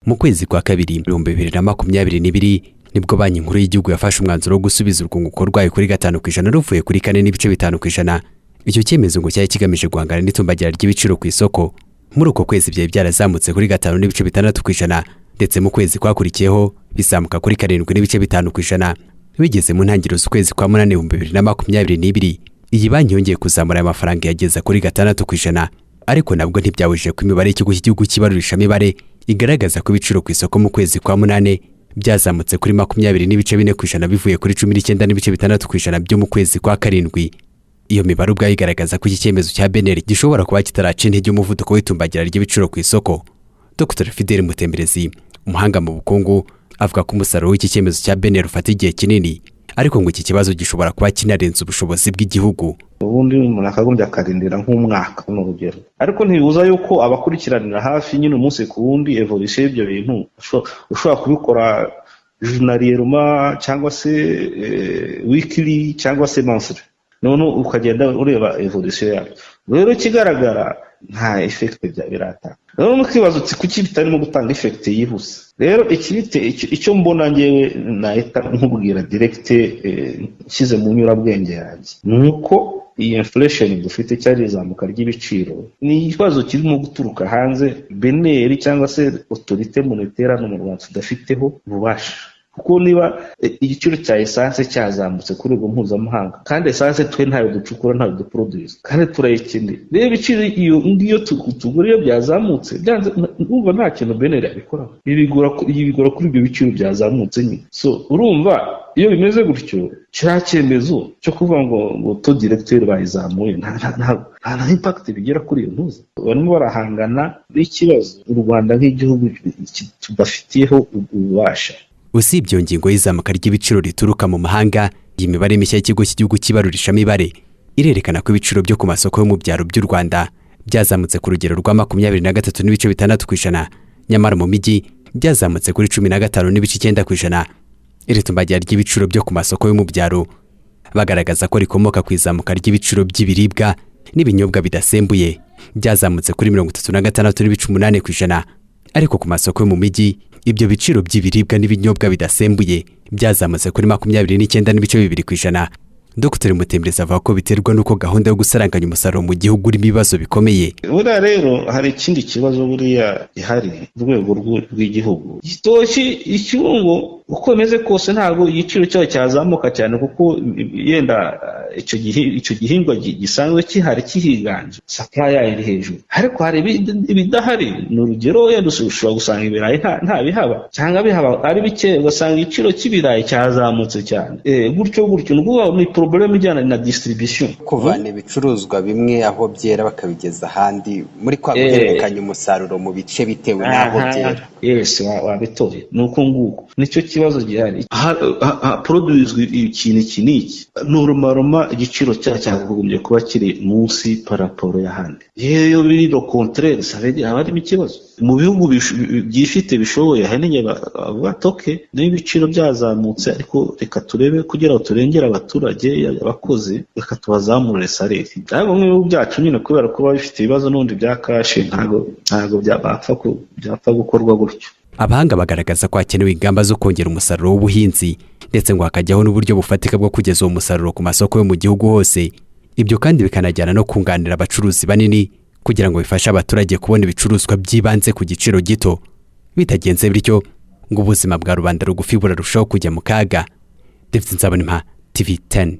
Mu kwezi kwa kabiri 2022 nibwo Banki Nkuru y'Igihugu yafashe umwanzuro wo gusubiza urwunguko rwayo kuri 5% ruvuye kuri 4.5%. Icyo cyemezo ngo cyari kigamije guhangana n'itumbagira ry'ibiciro ku isoko. Muri uko kwezi byari byarazamutse kuri 5.6%, ndetse mu kwezi kwakurikiyeho bizamuka kuri 7.5%. Bigeze mu ntangiriro z'ukwezi kwa munani 2022, iyi banki yongeye kuzamura aya mafaranga yageza kuri 6%, ariko nabwo ntibyabujije ko imibare y'Ikigo cy'Igihugu cy'Ibarurishamibare igaragaza ko ibiciro ku isoko mu kwezi kwa munani byazamutse kuri 20.4% bivuye kuri 19.6% byo mu kwezi kwa karindwi. Iyo mibare ubwayo igaragaza ko iki cyemezo cya BNR gishobora kuba kitaraca intege umuvuduko w'itumbagira ry'ibiciro ku isoko. Dr Fidele Mutemberezi, umuhanga mu bukungu, avuga ko umusaruro w'iki cyemezo cya BNR ufata igihe kinini, ariko ngo iki kibazo gishobora kuba kinarenze ubushobozi bw'igihugu. Ubundi umuntu akagombye akarindira nk'umwaka, ni urugero, ariko ntibibuza yuko abakurikiranira hafi nyine umunsi ku wundi évolution y'ibyo bintu, ushobora kubikora journalièrement cyangwa se weekly cyangwa se monthly, none ukagenda ureba évolution yabyo. Rero ikigaragara, nta effect biratanga. Rero ukibaza uti: "Kuki bitarimo gutanga effect yihuse?" Rero ikibite, icyo mbona ngewe nahita nkubwira direct, nshyize mu nyurabwenge yanjye, ni uko iyi inflation dufite cyari izamuka ry'ibiciro ni ikibazo kirimo guturuka hanze, BNR cyangwa se autorité monétaire hano mu Rwanda tudafiteho ububasha. Kuko niba igiciro cya essence cyazamutse ku rwego mpuzamahanga, kandi essence twe ntayo ducukura, ntayo duproduce, kandi turayikeneye, rero ibiciro iyo ngiyo tugura iyo byazamutse byanze, urumva nta kintu BNR yabikoraho, ibigura kuri ibyo biciro byazamutse nyine. So urumva iyo bimeze gutyo, kiriya cyemezo cyo kuvuga ngo taux directeur bayizamuye nta impact bigira kuri iyo ntuza. Barimo barahangana n'ikibazo u Rwanda nk'igihugu tudafitiyeho ububasha. Usibye iyo ngingo y'izamuka ry'ibiciro rituruka mu mahanga, iyi mibare mishya y'Ikigo cy'Igihugu cy'Ibarurishamibare irerekana ko ibiciro byo ku masoko yo mu byaro by'u Rwanda byazamutse ku rugero rwa 23.6%, nyamara mu mijyi byazamutse kuri 15.9%. Iri tumbagira ry'ibiciro byo ku masoko yo mu byaro bagaragaza ko rikomoka ku izamuka ry'ibiciro by'ibiribwa n'ibinyobwa bidasembuye byazamutse kuri 36.8%, ariko ku masoko yo mu mijyi ibyo biciro by'ibiribwa n'ibinyobwa bidasembuye byazamutse kuri 29.2%. Dr Mutemberezi avuga ko biterwa n'uko gahunda yo gusaranganya umusaruro mu gihugu urimo ibibazo bikomeye. Buriya rero hari ikindi kibazo buriya gihari ku rwego rw'igihugu. Igitoki, ikibungo, uko bimeze kose ntabwo igiciro cyayo cyazamuka cyane, kuko yenda icyo gihe icyo gihingwa gisanzwe gihari, kihiganje, supply yayo iri hejuru. Ariko hari ibidahari. Ni urugero, yenda ushobora gusanga ibirayi nta bihaba cyangwa bihaba ari bike, ugasanga igiciro cy'ibirayi cyazamutse cyane. Gutyo gutyo, ni ukuvuga ni problème ijyana na distribution. Kuvana ibicuruzwa bimwe aho byera bakabigeza ahandi, muri kwa guhererekanya umusaruro mu bice bitewe n'aho byera. Yes, wabitoye, ni uko nguko, nicyo kibazo gihari. Produizwa ikintu iki n'iki, normalement igiciro cyayo cyakagombye kuba kiri munsi par rapport y'ahandi. Iyo biri le contraire, ça veut dire haba harimo ikibazo. Mu bihugu byifite, bishoboye, hari n'igihe bavuga ati: "Okay, niba ibiciro byazamutse, ariko reka turebe kugira ngo turengere abaturage, abakozi, reka tubazamurire salaire." Ariko mu bihugu byacu nyine, kubera ko biba bifite ibibazo n'ubundi bya cash, ntabwo byapfa gukorwa gutyo. Abahanga bagaragaza ko hakenewe ingamba zo kongera umusaruro w'ubuhinzi, ndetse ngo hakajyaho n'uburyo bufatika bwo kugeza uwo musaruro ku masoko yo mu gihugu hose. Ibyo kandi bikanajyana no kunganira abacuruzi banini kugira ngo bifashe abaturage kubona ibicuruzwa by'ibanze ku giciro gito. Bitagenze bityo, ngo ubuzima bwa rubanda rugufi burarushaho kujya mu kaga. David Nzabonimpa, TV 10.